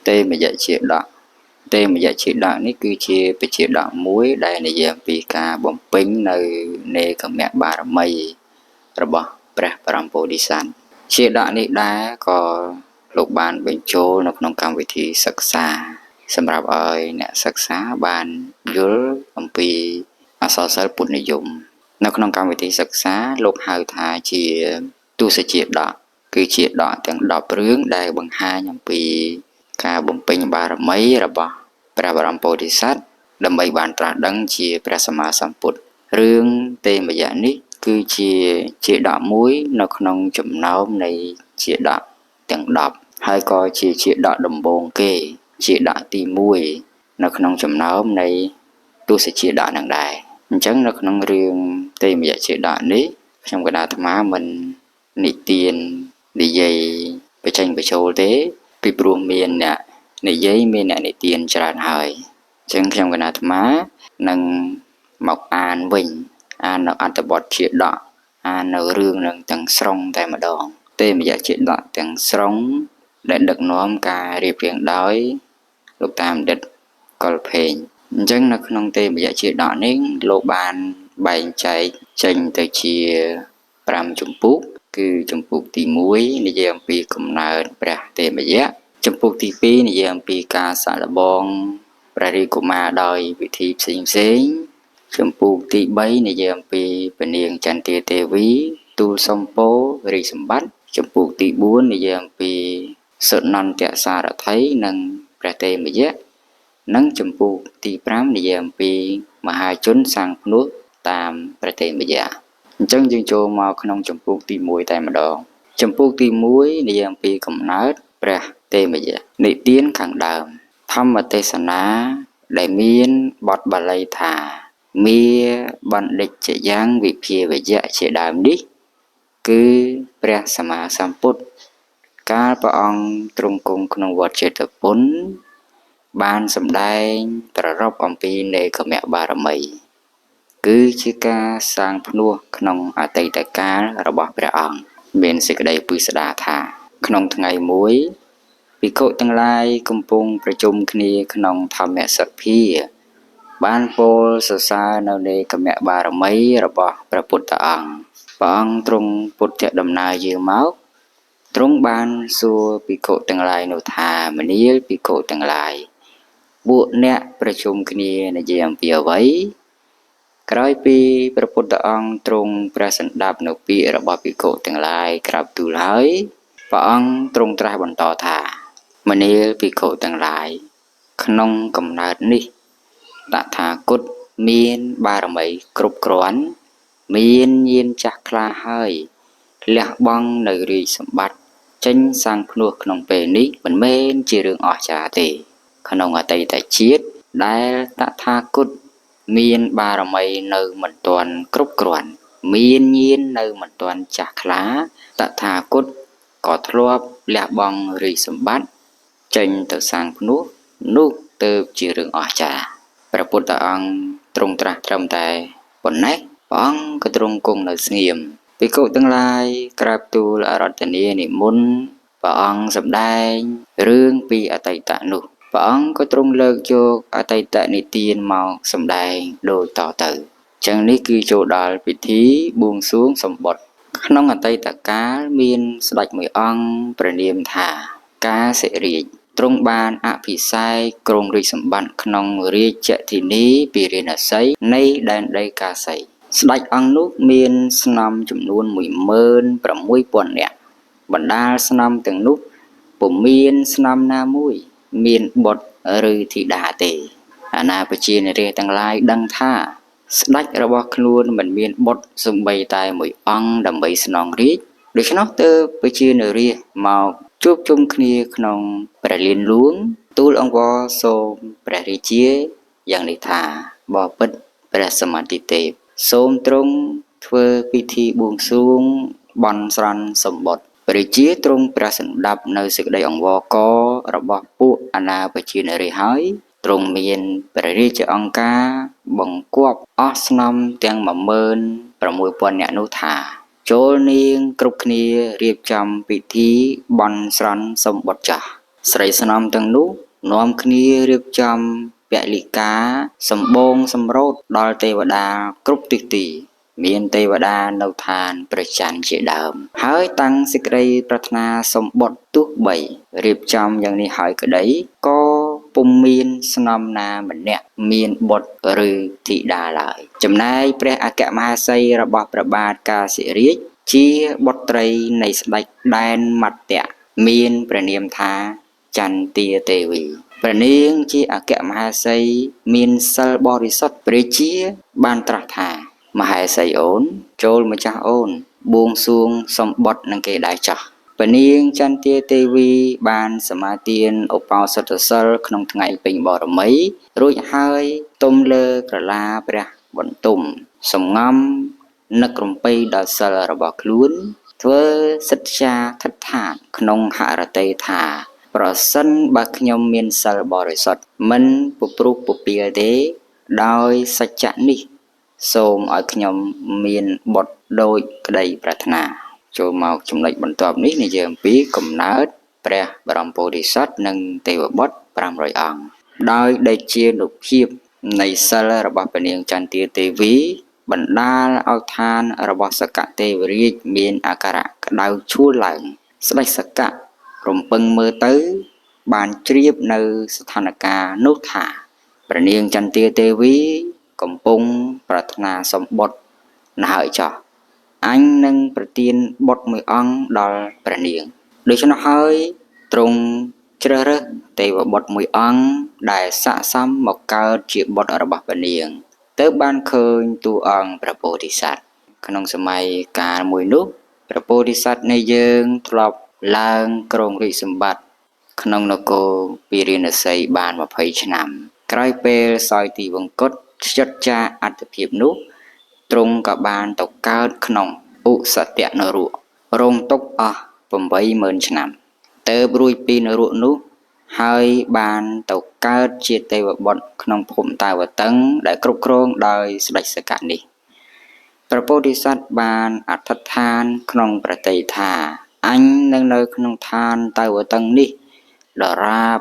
ទេមយជាតកទេមយជាតកនេះគឺជាពជាតកមួយដែលនិយាយអំពីការបំពេញនៅនេក្ខមបារមីរបស់ព្រះបរមពោធិសត្វជាតកនេះដែរក៏លោកបានបញ្ចូលនៅក្នុងកម្មវិធីសិក្សាសម្រាប់ឲ្យអ្នកសិក្សាបានយល់អំពីអក្សរសិល្ប៍ពុទ្ធនិយមនៅក្នុងកម្មវិធីសិក្សាលោកហៅថាជាទសជាតកគឺជាតកទាំង10រឿងដែលបង្ហាញអំពីការបំពេញបារមីរបស់ព្រះបរមពោធិសត្វដើម្បីបានត្រាស់ដឹងជាព្រះសម្មាសម្ពុទ្ធរឿងទេមយៈនេះគឺជាជាតកមួយនៅក្នុងចំណោមនៃជាតកទាំង10ហើយក៏ជាជាតកដំបូងគេជាតកទី1នៅក្នុងចំណោមនៃទសជាតកនឹងដែរអញ្ចឹងនៅក្នុងរឿងទេមយៈជាតកនេះខ្ញុំកណ្ដាលអាត្មាមិននិទាននិយាយបញ្ចេញបញ្ចូលទេពីព្រោះមានអ្នកនិយាយមានអ្នកនិទានច្រើនហើយអញ្ចឹងខ្ញុំកណ្ដាលអាត្មានឹងមកអានវិញអាននៅអត្ថបទជាតកអាននៅរឿងនឹងទាំងស្រុងតែម្ដងទេមយៈជាតកទាំងស្រុងដែលដឹកនាំការរៀបរៀងដោយលោកតាមបណ្ឌិតកុលភេងអញ្ចឹងនៅក្នុងទេមយៈជាតកនេះលោកបានបែងចែកចេញទៅជា5ជំពូកគឺជំពូកទី1និយាយអំពីកំណើតព្រះទេមយៈជំពូកទី2និយាយអំពីការសាកល្បងព្រះរាជកុមារដោយវិធីផ្សេងផ្សេងជំពូកទី3និយាយអំពីព្រះនាងចន្ទាទេវីទូលសំពោរាជសម្បត្តិជំពូកទី4និយាយអំពីសុនន្តសារថីនិងព្រះទេមយៈនិងជំពូកទី5និយាយអំពីមហាជនសាងភ្នោះតាមព្រះទេមយៈអញ្ចឹងយើងចូលមកក្នុងជំពូកទី1តែម្ដងជំពូកទី1និយាយអំពីកំណើតព្រះទេមយៈនិទានខាងដើមធម្មទេសនាដែលមានបទបាលីថាមាបណ្ឌិច្ចយ៉ាងវិភាវយៈជាដើមនេះគឺព្រះសម្មាសម្ពុទ្ធកាលព្រះអង្គទ្រង់គង់ក្នុងវត្តចេតពុនបានសម្ដែងប្រារព្ធអំពីនេក្ខមបារមីគឺជាការសាងភ្នោះក្នុងអតីតកាលរបស់ព្រះអង្គមានសេចក្តីពិស្ដារថាក្នុងថ្ងៃមួយភិក្ខុទាំងឡាយកំពុងប្រជុំគ្នាក្នុងធម្មសភាបានពោលសរសើរនៅនេក្ខមបារមីរបស់ព្រះពុទ្ធអង្គព្រះអង្គទ្រង់ពុទ្ធដំណើរយាងមកទ្រង់បានសួរភិក្ខុទាំងឡាយនោះថាមនាលភិក្ខុទាំងឡាយពួកអ្នកប្រជុំគ្នានិយាយអំពីអ្វីក្រោយពីព្រះពុទ្ធអង្គទ្រង់ព្រះសន្តាប់នៅពាក្យរបស់ភិក្ខុទាំងឡាយក្រាបទូលហើយព្រះអង្គទ្រង់ត្រាស់បន្តថាមនាលភិក្ខុទាំងឡាយក្នុងកំណើតនេះតថាគតមានបារមីគ្រប់គ្រាន់មានញាណចាស់ខ្លាហើយលះបង់នៅរាជសម្បត្តិចេញសាងភ្នោះក្នុងពេលនេះមិនមែនជារឿងអស្ចារ្យទេក្នុងអតីតជាតិដែលតថាគតមានបារមីនៅមិនទាន់គ្រប់គ្រាន់មានញាណនៅមិនទាន់ចាស់ខ្លាតថាគតក៏ធ្លាប់លះបង់រាជសម្បត្តិចេញទៅសាងភ្នោះនោះទើបជារឿងអស្ចារ្យព្រះពុទ្ធអង្គទ្រង់ត្រាស់ត្រឹមតែប៉ុណ្ណេះព្រះអង្គក៏ទ្រង់គង់នៅស្ងៀមភិក្ខុទាំងឡាយក្រាបទូលអារាធនានិមន្តព្រះអង្គសម្ដែងរឿងពីអតីតនោះព្រះអង្គក៏ទ្រង់លើកយកអតីតនិទានមកសម្ដែងដូចតទៅចឹងនេះគឺចូលដល់ពិធីបួងសួងសម្បុត្រក្នុងអតីតកាលមានស្ដេចមួយអង្គព្រះនាមថាកាសិរាជទ្រង់បានអភិសេកគ្រងរាជសម្បត្តិក្នុងរាជធានីពារាណសីនៃដែនដីកាសីស្ដេចអង្គនោះមានស្នំចំនួន16000នាក់បណ្ដាលស្នំទាំងនោះពុំមានស្នំណាមួយមានបុត្រឬធីតាទេអាណាប្រជានរាជទាំងឡាយដឹងថាស្ដេចរបស់ខ្លួនមិនមានបុត្រសំបីតែមួយអង្គដើម្បីស្នងរាជដូច្នោះទើបប្រជានរាជមកជួបជុំគ្នាក្នុងព្រះលានហ្លួងទូលអង្វរសូមព្រះរាជាយ៉ាងនេះថាបពិតព្រះសមន្តិទេពសូមទ្រង់ធ្វើពិធីបួងសួងបន់ស្រន់សម្បុត្រព្រះរាជាទ្រង់ព្រះសន្តាប់នៅសេចក្តីអង្វរករបស់ពួកអាណាប្រជានរាជហើយទ្រង់មានព្រះរាជអង្គការបង្គាប់អស់ស្នំទាំង16000នាក់នោះថាចូលនាងគ្រប់គ្នារៀបចំពិធីបន់ស្រន់សម្បុត្រចាស់ ស្រីស្នំទាំងនោះនាំគ្នារៀបចំពលិកាសម្បូងសម្រូតដល់ទេវតាគ្រប់ទិសទី មានទេវតានៅឋានព្រះច័ន្ទជាដើម ហើយតាំងសេចក្តីប្រាថ្នាសម្បុត្រទោះបីរៀបចំយ៉ាងនេះហើយក្តី ក៏ពុំមានស្នំណាម្នាក់មានបុត្រឬធីតាឡើយ ចំណែកព្រះអគ្គមហេសីរបស់ព្រះបាទកាសិរាជ ជាបុត្រីនៃស្ដេចដែនមត្តៈមានព្រះនាមថាចន្ទាទេវីព្រះនាងជាអគ្គមហេសីមានសិលបរិសុទ្ធព្រះជាបានត្រាស់ថាមហេសីអូនចូលម្ចាស់អូនបួងសួងសំបុត្រនឹងគេដែរចោះព្រះនាងចន្ទាទេវីបានសមាទានឧបោសថសិលក្នុងថ្ងៃពេញបរមីរួចហើយទុំលើក្រឡាព្រះបន្ទុំសំងំនឹករំបីដល់សិលរបស់ខ្លួនធ្វើសិត្យាធិដ្ឋានក្នុងហរតិថាប្រសិនបើខ្ញុំមានសិលបរិសុទ្ធមិនពព្រុសពពាលទេដោយសច្ចៈនេះសូមឲ្យខ្ញុំមានបុត្រដូចក្តីប្រាថ្នាចូលមកចំណុចបន្ទាប់នេះនិយាយអំពីកំណើតព្រះបរមពោធិសត្វនិងទេវបុត្រ500អង្គដោយដែលជានុភាពនៃសិលរបស់ព្រះនាងចន្ទាទេវីបណ្ដាលឲ្យឋានរបស់សកទេវរាជមានអាការៈក្តៅឆួលឡើងស្ដេចសករំពឹងមើលទៅបានជ្រាបនៅស្ថានភាពនោះថាព្រះនាងចន្ទាទេវីកំពុងប្រាថ្នាសម្បុត្រណាស់ហើយចោះអញនឹងប្រទានបុត្រមួយអង្គដល់ព្រះនាងដូច្នោះហើយទ្រង់ជ្រើសរើសទេវបុត្រមួយអង្គដែលស័ក្តិសមមកកើតជាបុត្ររបស់ព្រះនាងទើបបានឃើញតួអង្គព្រះពោធិសត្វក្នុងសម័យកាលមួយនោះព្រះពោធិសត្វនៃយើងធ្លាប់ឡើងគ្រងរាជសម្បត្តិក្នុងនគរពារាណសីបាន20ឆ្នាំក្រោយពេលសោយទីវង្គតច្យុតចាកអត្តភាពនោះទ្រង់ក៏បានទៅកើតក្នុងឧសតនរករងទុក្ខអស់80000ឆ្នាំទៅរួចពីនរកនោះហើយបានទៅកើតជាទេវបុត្រក្នុងភូមិតាវតឹងដែលគ្រប់គ្រងដោយស្ដេចសកៈនេះព្រះពោធិសត្វបានអធិដ្ឋានក្នុងប្រតិថាអញនឹងនៅក្នុងឋានតាវតឹងនេះដរាប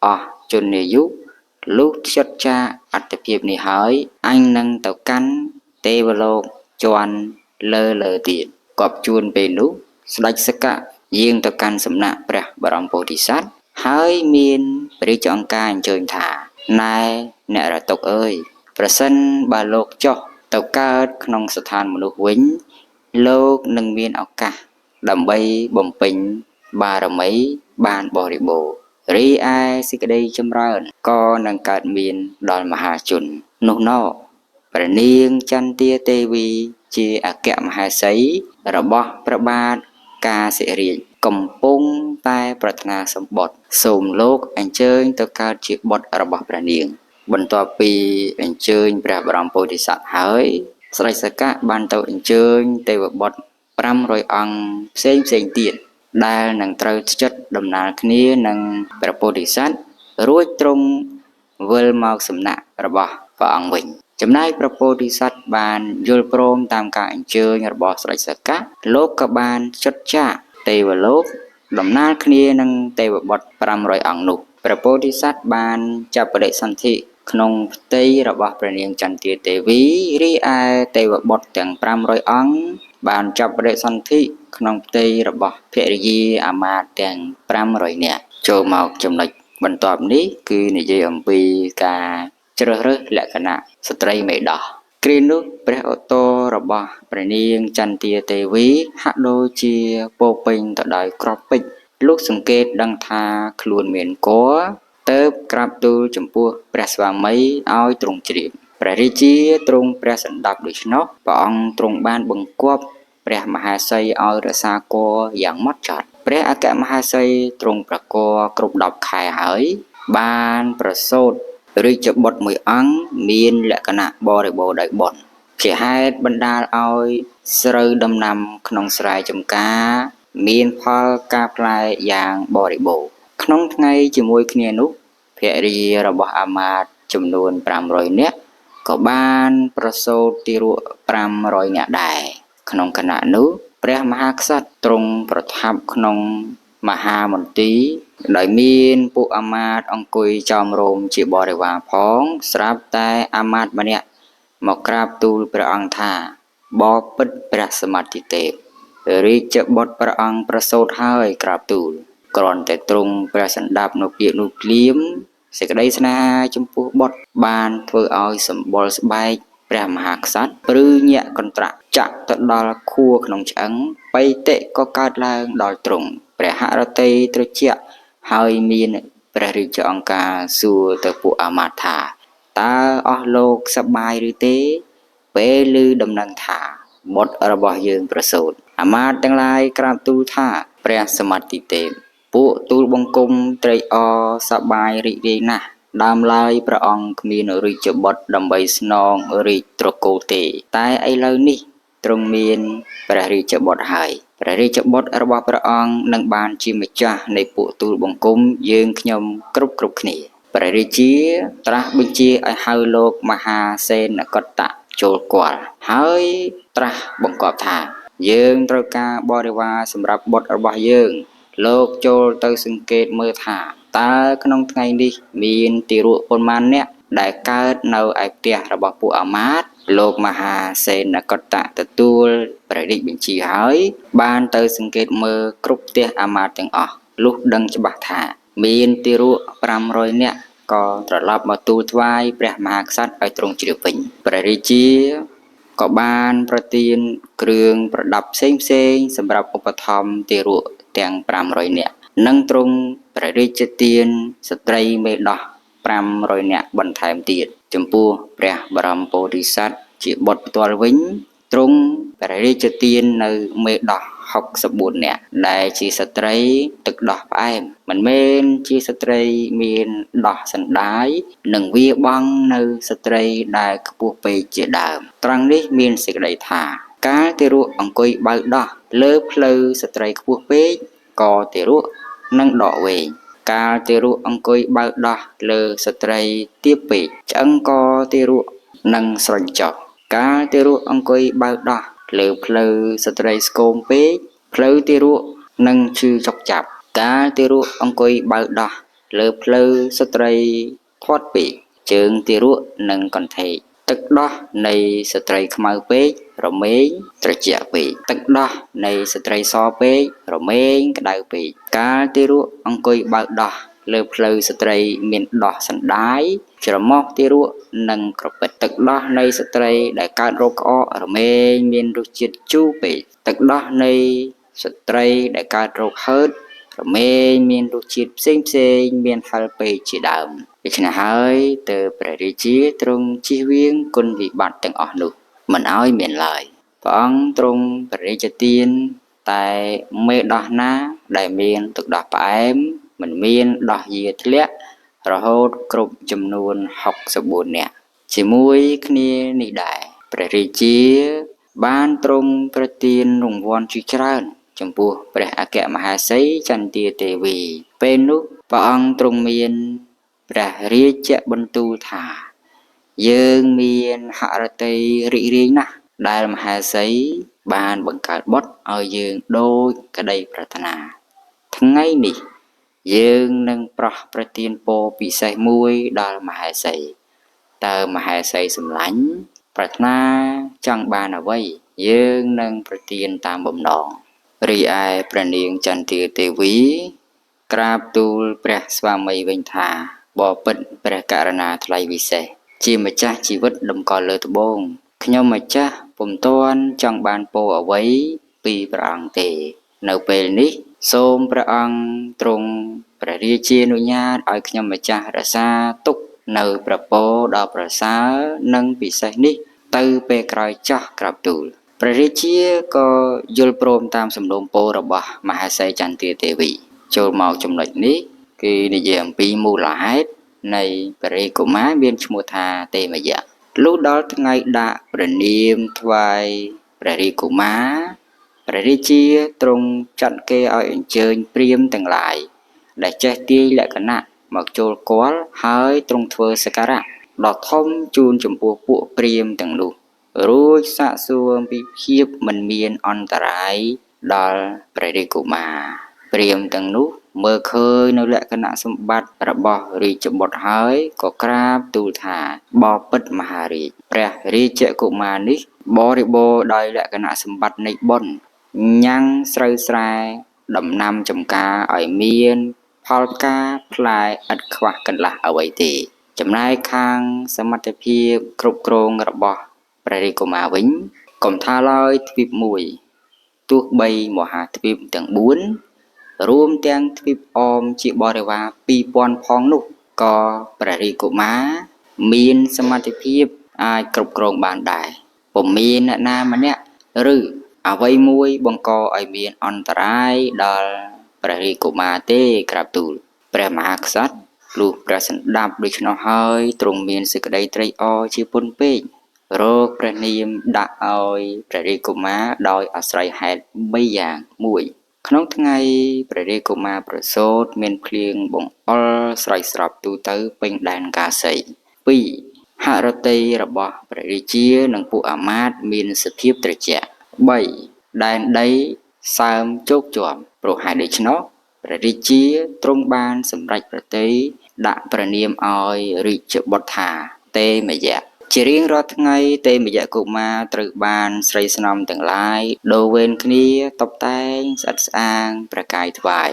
អស់ជនអាយុលុះច្យុតចាកអត្តភាពនេះហើយអញនឹងទៅកាន់ទេវលោកជាន់លើលើទៀតគប់ជួនពេលនោះស្ដេចសកៈយាងទៅកាន់សំណាក់ព្រះបរមពោធិសត្វហើយមានព្រះរាជអង្គការអញ្ជើញថាណែអ្នករតុកអើយប្រសិនបើលោកចុះទៅកើតក្នុងស្ថានមនុស្សវិញលោកនឹងមានឱកាសដើម្បីបំពេញបារមីបានបរិបូរណ៍រីឯសេចក្តីចម្រើនក៏នឹងកើតមានដល់មហាជននោះណោព្រះនាងចន្ទាទេវីជាអគ្គមហេសីរបស់ព្រះបាទកាសិរាជកំពុងតែប្រាថ្នាសម្បុត្រសូមលោកអញ្ជើញទៅកើតជាបុត្ររបស់ព្រះនាងបន្ទាប់ពីអញ្ជើញព្រះបរមពោធិសត្វហើយស្ដេចសកៈបានទៅអញ្ជើញទេវបុត្រ500អង្គផ្សេងផ្សេងទៀតដែលនឹងត្រូវចិត្តដំណើរគ្នានឹងព្រះពោធិសត្វរួចទ្រង់វិលមកសំណាក់របស់ព្រះអង្គវិញចំណែកព្រះពោធិសត្វបានយល់ព្រមតាមការអញ្ជើញរបស់ស្ដេចសកៈលោកក៏បានចុតចាកទេវលោកដំណើរគ្នានឹងទេវបុត្រ500អង្គនោះព្រះពោធិសត្វបានចាប់បដិសន្ធិក្នុងផ្ទៃរបស់ព្រះនាងចន្ទាទេវីរីឯទេវបុត្រទាំង500អង្គបានចាប់បដិសន្ធិក្នុងផ្ទៃរបស់ភរិយាអាមាត្យទាំង500នាក់ចូលមកចំណុចបន្ទាប់នេះគឺនិយាយអំពីការជ្រើសរើសលក្ខណៈស្ត្រីមេដោះគ្រានោះព្រះឧទររបស់ព្រះនាងចន្ទាទេវីហាក់ដូចជាពោពេញទៅដោយគ្រាប់ពេជ្រលុះសង្កេតដឹងថាខ្លួនមានគភ៌ទៅក្រាបទូលចំពោះព្រះស្វាមីឲ្យទ្រង់ជ្រាបព្រះរាជាទ្រង់ព្រះសន្តាប់ដូច្នោះព្រះអង្គទ្រង់បានបង្គាប់ព្រះមហេសីឲ្យរក្សាគភ៌យ៉ាងម៉ត់ចត់ព្រះអគ្គមហេសីទ្រង់ប្រគល់គ្រប់10ខែហើយបានប្រសូតរាជបុត្រមួយអង្គមានលក្ខណៈបរិបូរណ៍ដោយបុណ្យជាហេតុបណ្ដាលឲ្យស្រូវដំណាំក្នុងស្រែចម្ការមានផលការផ្លែយ៉ាងបរិបូរណ៍ក្នុងថ្ងៃជាមួយគ្នានោះភរិយារបស់អាមាត្យចំនួន500នាក់ក៏បានប្រសូតទារក500នាក់ដែរក្នុងខណៈនោះព្រះមហាក្សត្រទ្រង់ប្រថាប់ក្នុង មហាមន្ទីរដោយមានពួកអាមាត្យអង្គុយចោមរោមជាបរិវារផងស្រាប់តែអាមាត្យម្នាក់មកក្រាបទូលព្រះអង្គថាបពិតព្រះសមត្ថិទេពរាជបុត្រព្រះអង្គប្រសូតហើយក្រាបទូលគ្រាន់តែទ្រង់ព្រះសន្តាប់នៅពាក្យនោះភ្លាមសេចក្តីស្នេហាចំពោះបុត្របានធ្វើឲ្យសម្បុរស្បែកព្រះមហាក្សត្រព្រឺញាក់កន្ត្រាក់ចាក់ទៅដល់ខួរក្នុងឆ្អឹងបិតិក៏កើតឡើងដល់ទ្រង់ព្រះហឫទ័យត្រជាក់ហើយមានព្រះរាជអង្គការសួរទៅពួកអាមាត្យថាតើអស់លោកសប្បាយឬទេពេលឮដំណឹងថាបុត្ររបស់យើងប្រសូតអាមាត្យទាំងឡាយក្រាបទូលថាព្រះសមត្ថិទេពពួកទូលបង្គំត្រេកអរសប្បាយរីករាយណាស់ដើមឡើយព្រះអង្គគ្មានរាជបុត្រដើម្បីស្នងរាជត្រកូលទេតែឥឡូវនេះទ្រង់មានព្រះរាជបុត្រហើយព្រះរាជបុត្ររបស់ព្រះអង្គនឹងបានជាម្ចាស់នៃពួកទូលបង្គំយើងខ្ញុំគ្រប់គ្នាព្រះរាជាត្រាស់បញ្ជាឲ្យហៅលោកមហាសេនកតៈចូលគាល់ហើយត្រាស់បង្គាប់ថាយើងត្រូវការបរិវារសម្រាប់បុត្ររបស់យើងលោកចូលទៅសង្កេតមើលថាតើក្នុងថ្ងៃនេះមានទារកប៉ុន្មាននាក់ដែលកើតនៅឯផ្ទះរបស់ពួកអាមាត្យលោកមហាសេនកតៈទទួលព្រះរាជបញ្ជាហើយបានទៅសង្កេតមើលគ្រប់ផ្ទះអាមាត្យទាំងអស់លុះដឹងច្បាស់ថាមានទារក500នាក់ក៏ត្រឡប់មកទូលថ្វាយព្រះមហាក្សត្រឲ្យទ្រង់ជ្រាបវិញព្រះរាជាក៏បានប្រទានគ្រឿងប្រដាប់ផ្សេងៗសម្រាប់ឧបត្ថម្ភទារកទាំង500នាក់និងទ្រង់ព្រះរាជទានស្ត្រីមេដោះ500នាក់បន្ថែមទៀតចំពោះព្រះបរមពោធិសត្វជាបុត្រផ្ទាល់វិញទ្រង់ព្រះរាជទាននៅមេដោះ64នាក់ដែលជាស្ត្រីទឹកដោះផ្អែមមិនមែនជាស្ត្រីមានដោះសណ្ដាយនិងវាបង់នៅស្ត្រីដែលខ្ពស់ពេកជាដើមត្រង់នេះមានសេចក្តីថាកាលទារកអង្គុយបៅដោះលើផ្លូវស្ត្រីខ្ពស់ពេកក៏ទារកនឹងដកវែងកាលទារកអង្គុយបៅដោះលើស្ត្រីទាបពេកឆ្អឹងកទារកនឹងស្រញ់ចុះកាលទារកអង្គុយបៅដោះលើផ្លូវស្ត្រីស្គមពេកផ្លូវទារកនឹងឈឺចុកចាប់កាលទារកអង្គុយបៅដោះលើផ្លូវស្ត្រីធាត់ពេកជើងទារកនឹងកន្ធេកទឹកដោះនៃស្ត្រីខ្មៅពេករមែងត្រជាក់ពេកទឹកដោះនៃស្ត្រីសពេករមែងក្តៅពេកកាលទារកអង្គុយបៅដោះលើផ្លូវស្ត្រីមានដោះសណ្ដាយច្រមុះទារកនិងក្រពិតទឹកដោះនៃស្ត្រីដែលកើតរោគក្អករមែងមានរសជាតិជូរពេកទឹកដោះនៃស្ត្រីដែលកើតរោគហឺតរមែងមានរសជាតិផ្សេងៗមានហឹរពេកជាដើមដូច្នេះហើយទើបព្រះរាជាទ្រង់ជៀសវាងគុណវិបត្តិទាំងអស់នោះមិនឲ្យមានឡើយព្រះអង្គទ្រង់ព្រះរាជទានតែមេដោះណាដែលមានទឹកដោះផ្អែមមិនមានដោះយាធ្លាក់រហូតគ្រប់ចំនួន64នាក់ជាមួយគ្នានេះដែរព្រះរាជាបានទ្រង់ប្រទានរង្វាន់ជាច្រើនចំពោះព្រះអគ្គមហេសីចន្ទាទេវីពេលនោះព្រះអង្គទ្រង់មានព្រះរាជបន្ទូលថាយើងមានហឫទ័យរីករាយណាស់ដែលមហេសីបានបង្កើតបុត្រឲ្យយើងដូចក្តីប្រាថ្នាថ្ងៃនេះយើងនឹងប្រោះប្រទានពរពិសេសមួយដល់មហេសីតើមហេសីសម្លាញ់ប្រាថ្នាចង់បានអ្វីយើងនឹងប្រទានតាមបំណងរីឯព្រះនាងចន្ទាទេវីក្រាបទូលព្រះស្វាមីវិញថាបពិតព្រះករុណាថ្លៃវិសេសជាម្ចាស់ជីវិតតម្កល់លើត្បូងខ្ញុំម្ចាស់ពុំទាន់ចង់បានពរអ្វីពីព្រះអង្គទេនៅពេលនេះសូមព្រះអង្គទ្រង់ព្រះរាជានុញ្ញាតឲ្យខ្ញុំម្ចាស់រក្សាទុកនៅព្រះពរដ៏ប្រសើរនិងពិសេសនេះទៅពេលក្រោយចាស់ក្រាបទូលព្រះរាជាក៏យល់ព្រមតាមសំណូមពររបស់មហេសីចន្ទាទេវីចូលមកចំណុចនេះគឺនិយាយអំពីមូលហេតុនៃព្រះរាជកុមារមានឈ្មោះថាទេមយៈលុះដល់ថ្ងៃដាក់ព្រះនាមថ្វាយព្រះរាជកុមារព្រះរាជាទ្រង់ចាត់គេឲ្យអញ្ជើញព្រាហ្មណ៍ទាំងឡាយដែលចេះទាយលក្ខណៈមកចូលគាល់ហើយទ្រង់ធ្វើសក្ការៈដ៏ធំជូនចំពោះពួកព្រាហ្មណ៍ទាំងនោះរួចសាកសួរអំពីភាពមិនមានអន្តរាយដល់ព្រះរាជកុមារ ព្រាហ្មណ៍ទាំងនោះមើលឃើញនូវលក្ខណៈសម្បត្តិរបស់រាជបុត្រហើយក៏ក្រាបទូលថាបពិតមហារាជព្រះរាជកុមារនេះបរិបូរណ៍ដោយលក្ខណៈសម្បត្តិនៃបុណ្យញ៉ាំងស្រូវស្រែដំណាំចំការឲ្យមានផលផ្កាផ្លែឥតខ្វះកន្លះអ្វីទេចំណែកខាងសមត្ថភាពគ្រប់គ្រងរបស់ព្រះរាជកុមារវិញកុំថាឡើយទ្វីបមួយទោះបីមហាទ្វីបទាំង4រួមទាំងទ្វីបអមជាបរិវារ2000ផងនោះក៏ព្រះរាជកុមារមានសមត្ថភាពអាចគ្រប់គ្រងបានដែរពុំមានអ្នកណាម្នាក់ឬអ្វីមួយបង្កឲ្យមានអន្តរាយដល់ព្រះរាជកុមារទេក្រាបទូលព្រះមហាក្សត្រលុះព្រះសន្តាប់ដូច្នោះហើយទ្រង់មានសេចក្តីត្រេកអរជាពន់ពេករកព្រះនាមដាក់ឲ្យព្រះរាជកុមារដោយអាស្រ័យហេតុ3យ៉ាង1ក្នុងថ្ងៃព្រះរាជកុមារប្រសូតមានភ្លៀងបង្អុលស្រោចស្រពទូទៅពេញដែនកាសី2ហឫទ័យរបស់ព្រះរាជានិងពួកអាមាត្យមានសភាពត្រជាក់3ដែនដីសើមជោគជាំព្រោះហេតុដូច្នោះព្រះរាជាទ្រង់បានសម្រេចព្រះទ័យដាក់ព្រះនាមឲ្យរាជបុត្រថាតេមយៈជារៀងរាល់ថ្ងៃតេមយៈកុមារត្រូវបានស្រីស្នំទាំងឡាយដូរវេនគ្នាតុបតែងស្អិតស្អាងព្រះកាយថ្វាយ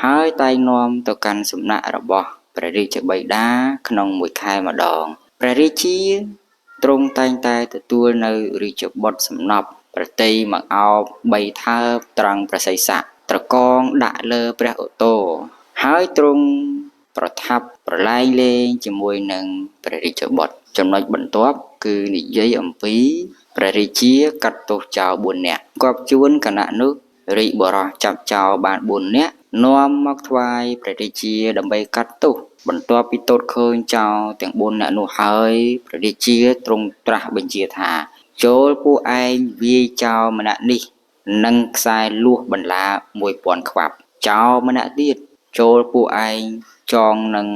ហើយតែងនាំទៅកាន់សំណាក់របស់ព្រះរាជបិតាក្នុងមួយខែម្ដងព្រះរាជាទ្រង់តែងតែទទួលនៅរាជបុត្រសំណប់ព្រះទ័យមកអោប3ថើបត្រង់ព្រះសីស័កត្រកងដាក់លើព្រះឧទរហើយទ្រង់ប្រថាប់ប្រឡែងលេងជាមួយនឹងព្រះរាជបុត្រចំណុចបន្ទាប់គឺនិយាយអំពីព្រះរាជាកាត់ទោសចោល4នាក់គប់ជួនគណៈនោះរាជបុរសចាប់ចោលបាន4នាក់នាំមកថ្វាយព្រះរាជាដើម្បីកាត់ទោសបន្ទាប់ពីទតឃើញចោលទាំង4នាក់នោះហើយព្រះរាជាទ្រង់ត្រាស់បញ្ជាថាចូលពួកឯងវាយចោលម្នាក់នេះនឹងខ្សែលួសបន្លា1000ខ្វាប់ចោលម្នាក់ទៀតចូលពួកឯងចងនឹង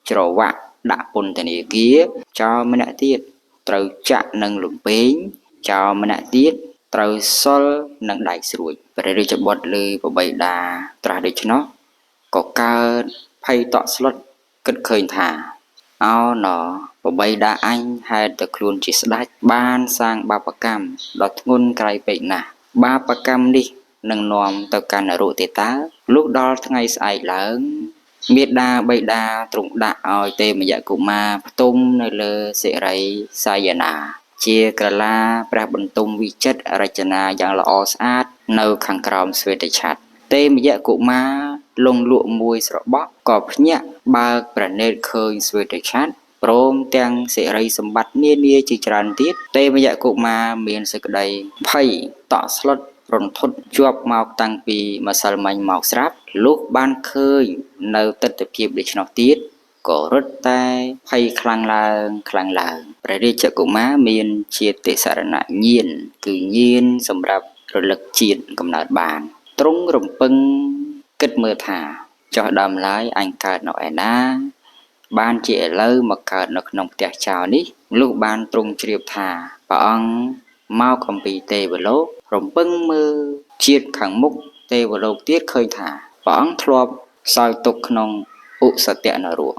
ច្រវាក់ដាក់ពន្ធនាគារចោលម្នាក់ទៀតត្រូវចាក់នឹងលំពេងចោលម្នាក់ទៀតត្រូវសុលនឹងដែកស្រួចព្រះរាជបុត្រឮបបិតាត្រាស់ដូច្នោះក៏កើតភ័យតក់ស្លុតគិតឃើញថាអោណបបិតាអញហេតុតែខ្លួនជាស្ដេចបានសាងបាបកម្មដ៏ធ្ងន់ក្រៃពេកណាស់បាបកម្មនេះនឹងនាំទៅកាន់នរកទេតើលុះដល់ថ្ងៃស្អែកឡើងមេដាបិតាទ្រង់ដាក់ឲ្យតេមយៈកុមារផ្ទុំនៅលើសិរីសាយនាជាក្រឡាព្រះបន្ទុំវិចិត្ររចនាយ៉ាងល្អស្អាតនៅខាងក្រោមស្វេតឆត្រតេមយៈកុមារលងលក់មួយស្របក់ក៏ភ្ញាក់បើកព្រះនេត្រឃើញស្វេតឆត្រព្រមទាំងសិរីសម្បត្តិនានាជាច្រើនទៀតតេមយៈកុមារមានសេចក្តីភ័យតក់ស្លុតរន្ធត់ជាប់មកតាំងពីម្សិលមិញមកស្រាប់លុះបានឃើញនៅទិដ្ឋភាពដូច្នោះទៀតក៏រត់តែភ័យខ្លាំងឡើងខ្លាំងឡើងព្រះរាជកុមារមានជាតិសរណញាណគឺញាណសម្រាប់រលឹកជាតិកំណើតបានទ្រង់រំពឹងគិតមើលថាចុះដើមឡើយអញកើតនៅឯណាបានជាឥឡូវមកកើតនៅក្នុងផ្ទះចោលនេះលុះបានទ្រង់ជ្រាបថាព្រះអង្គមកអំពីទេវលោករំពឹងមើលជាតិខាងមុខទេវលោកទៀតឃើញថាព្រះអង្គធ្លាប់សោយទុក្ខក្នុងឧសតនរក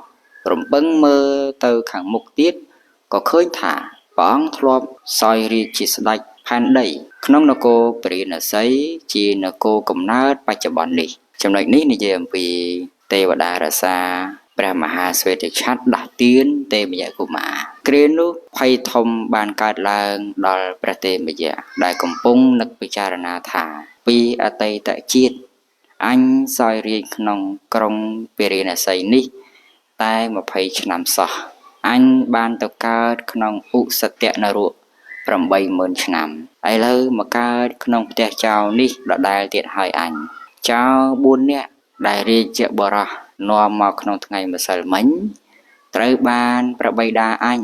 រំពឹងមើលទៅខាងមុខទៀតក៏ឃើញថាព្រះអង្គធ្លាប់សោយរាជជាស្ដេចផែនដីក្នុងនគរពារាណសីជានគរកំណើតបច្ចុប្បន្ននេះចំណុចនេះនិយាយអំពីទេវតារក្សាព្រះមហាស្វេតឆត្រដាស់តឿនតេមយៈកុមារគ្រានោះភ័យធំបានកើតឡើងដល់ព្រះតេមយៈដែលកំពុងនឹកពិចារណាថាពីអតីតជាតិអញសោយរាជក្នុងក្រុងពារាណសីនេះតែ20ឆ្នាំសោះអញបានទៅកើតក្នុងឧសតនរក80000ឆ្នាំឥឡូវមកកើតក្នុងផ្ទះចោលនេះដដែលទៀតហើយអញចោល4នាក់ដែលរាជបុរសនាំមកក្នុងថ្ងៃម្សិលមិញត្រូវបានព្រះបិតាអញ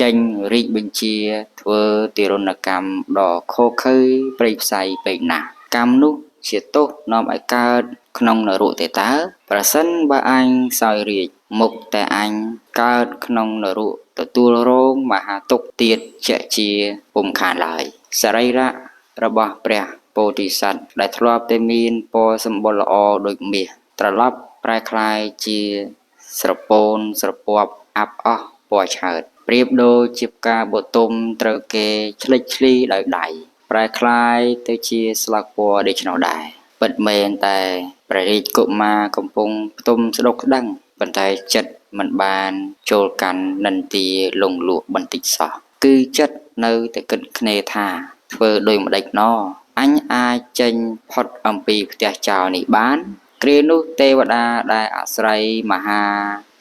ចេញរាជបញ្ជាធ្វើទារុណកម្មដ៏ឃោរឃៅព្រៃផ្សៃពេកណាស់កម្មនោះជាទោសនាំឲ្យកើតក្នុងនរកទេតើប្រសិនបើអញសោយរាជមុខតែអញកើតក្នុងនរកទទួលរងមហាទុក្ខទៀតជាពុំខានឡើយសរីរៈរបស់ព្រះព ពោធិសត្វដែលធ្លាប់តែមានពណ៌សម្បុរល្អដូចមាស ត្រឡប់ប្រែក្លាយជាស្រពោនស្រពាប់អាប់អស់ពណ៌ឆើត ប្រៀបដូចជាផ្កាបទុមត្រូវគេឆ្លិចឆ្លីដោយដៃ ប្រែក្លាយទៅជាស្លឹកពណ៌ដូច្នោះដែរ។ ពិតមែនតែព្រះរាជកុមារកំពុងផ្ទុំស្ដុកស្ដឹង ប៉ុន្តែចិត្តមិនបានចូលកាន់និន្ទាលង់លក់បន្តិចសោះ គឺចិត្តនៅតែគិតគ្នេថា ធ្វើដូចម្ដេចណ អញអាចចេញផុតអំពីផ្ទះចោរនេះបាន គ្រានោះទេវតាដែលអាស្រ័យមហា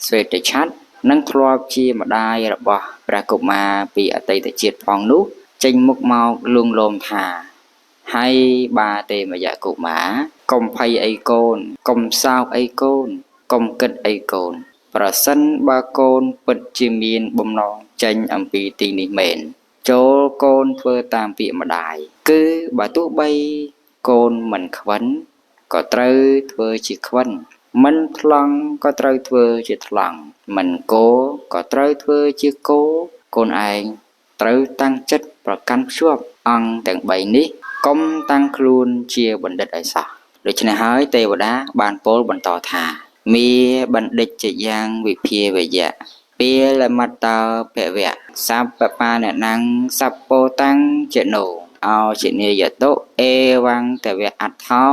ស្វេតឆត្រ និងធ្លាប់ជាម្ដាយរបស់ព្រះកុមារពីអតីតជាតិផងនោះ ចេញមុខមកលួងលោមថា ហើយបាទេមយកុមារ កុំភ័យអីកូន កុំសោកអីកូន កុំគិតអីកូន ប្រសិនបើកូនពិតជាមានបំណងចេញអំពីទីនេះមែន ចូលកូនធ្វើតាមពាក្យម្ដាយ គឺបើទោះបីកូនមិនខ្វិន ក៏ត្រូវធ្វើជាខ្វិន មិនថ្លង់ក៏ត្រូវធ្វើជាថ្លង់ មិនគោក៏ត្រូវធ្វើជាគោ កូនឯងត្រូវតាំងចិត្តប្រកាន់ភ្ជាប់អង្គទាំង 3 នេះ កុំតាំងខ្លួនជាបណ្ឌិតឲ្យសោះ។ ដូច្នេះហើយទេវតាបានពោលបន្តថា មាបណ្ឌិតជាយ៉ាងវិភាវយៈ ពាលមត្តោភវៈ សัพពបានណੰសัพពោតាំងចនោ អោជនីយតុ អេវੰតវៈអត្ថោ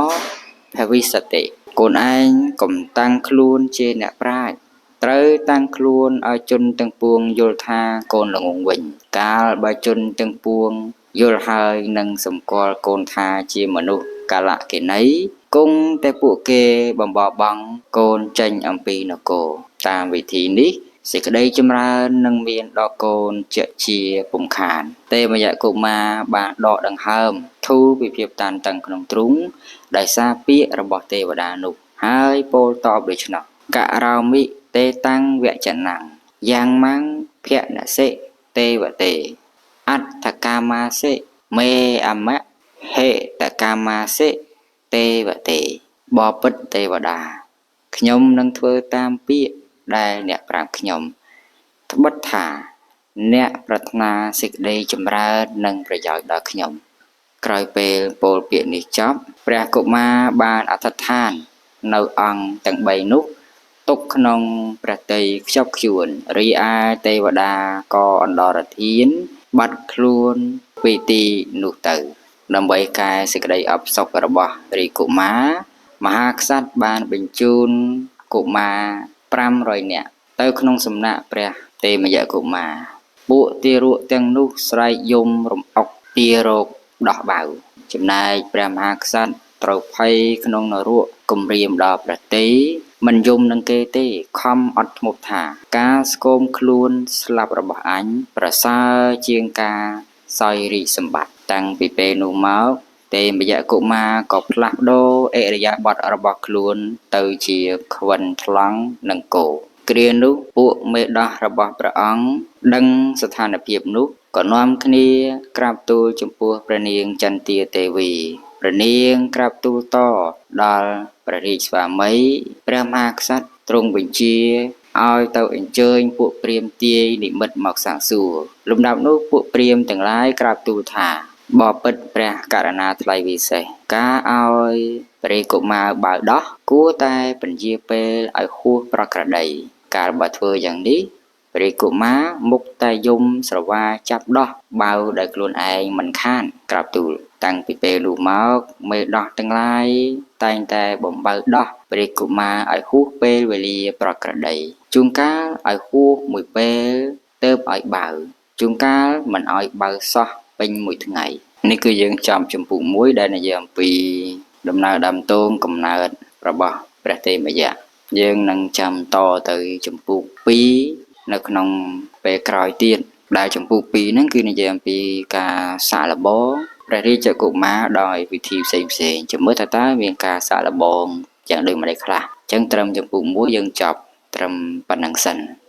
ភវិសតិ កូនឯងកុំតាំងខ្លួនជាអ្នកប្រាជ្ញ ត្រូវតាំងខ្លួនឲ្យជនទាំងពួងយល់ថាកូនល្ងង់វិញ កាលបើជនទាំងពួងយល់ហើយនឹងសម្គាល់កូនថាជាមនុស្សកាលកិនី គង់តែពួកគេបំបបង់កូនចេញអំពីនគរ តាមវិធីនេះសេចក្តីចម្រើននឹងមានដល់កូនជាជាពុំខាន។ ទេមយកុមារបានដកដង្ហើមធូរពីភាពតានតឹងក្នុងទ្រូង ដោយសារពាក្យរបស់ទេវតានោះ ហើយពោលតបដូច្នោះ ករោមិទេតាំងវចនំ យ៉ាងម៉ាំងភនសិទេវតេ អដ្ឋកាមាសិមេអមៈហេតកាមាសិទេវតេ បពិតទេវតា ខ្ញុំនឹងធ្វើតាមពាក្យដែលអ្នកប្រាប់ខ្ញុំ ត្បិតថាអ្នកប្រាថ្នាសេចក្តីចម្រើននិងប្រយោជន៍ដល់ខ្ញុំ។ ក្រោយពេលពោលពាក្យនេះចប់ ព្រះកុមារបានអធិដ្ឋាននៅអង្គទាំង 3 នោះទុកក្នុងព្រះទ័យខ្ជាប់ខ្ជួន រីឯទេវតាក៏អន្តរធានបាត់ខ្លួនពីទីនោះទៅ។ ដើម្បីកែសេចក្តីអផ្សុករបស់រាជកុមារ មហាក្សត្របានបញ្ជូនកុមារ 500 នាក់ទៅក្នុងសំណាក់ព្រះទេមយកុមារ ពួកទារកទាំងនោះស្រែកយំរំអុកទារកដោះបៅ ចំណែកព្រះមហាក្សត្រត្រូវភ័យក្នុងនរកគំរាមដល់ព្រះទ័យ មិនយំនឹងគេទេ ខំអត់ធ្មប់ថា ការស្គមខ្លួនស្លាប់របស់អញប្រសើរជាងការសោយរាជសម្បត្តិ។ តាំងពីពេលនោះមក ទេមយកុមារក៏ផ្លាស់ប្ដូរឥរិយាបថរបស់ខ្លួនទៅជាខ្វិនថ្លង់និងគោ។ គ្រានោះពួកមេដោះរបស់ព្រះអង្គដឹងស្ថានភាពនោះ ក៏នាំគ្នាក្រាបទូលចំពោះព្រះនាងចន្ទាទេវី។ ព្រះនាងក្រាបទូលតដល់ព្រះរាជស្វាមី ព្រះមហាក្សត្រទ្រង់បញ្ជាឲ្យទៅអញ្ជើញពួកព្រាហ្មណ៍ទាយនិមិត្តមកសាកសួរ។ លំដាប់នោះពួកព្រាហ្មណ៍ទាំងឡាយក្រាបទូលថា បពិតព្រះករណាថ្លៃវិសេស ការឲ្យព្រះកុមារបាវដោះ គួរតែពន្យាពេលឲ្យហួសប្រក្រតី កាលបើធ្វើយ៉ាងនេះ ព្រះកុមារមុខតែយំស្រវាចាប់ដោះបាវដោយខ្លួនឯងមិនខាន ក្រាបទូល តាំងពីពេលនោះមក មេដោះទាំងឡាយតែងតែបំបៅដោះព្រះកុមារឲ្យហួសពេលវេលាប្រក្រតី ជួនកាលឲ្យហួសមួយពេលទៅឲ្យបាវ ជួនកាលមិនឲ្យបាវសោះពេញមួយថ្ងៃ។ នេះគឺយើងចំជំពូក 1 ដែលនិយាយអំពីដំណើរដើមទងកំណើតរបស់ព្រះទេមយៈ។ យើងនឹងចាំតទៅជំពូក 2 នៅក្នុងពេលក្រោយទៀត ដែលជំពូក 2 ហ្នឹងគឺនិយាយអំពីការសាកល្បងព្រះរាជកុមារដោយវិធីផ្សេងផ្សេង ចាំមើលថាតើមានការសាកល្បងយ៉ាងដូចម្តេចខ្លះ។ អញ្ចឹងត្រឹមជំពូក 1 យើងចប់ត្រឹមប៉ុណ្្នឹងសិន។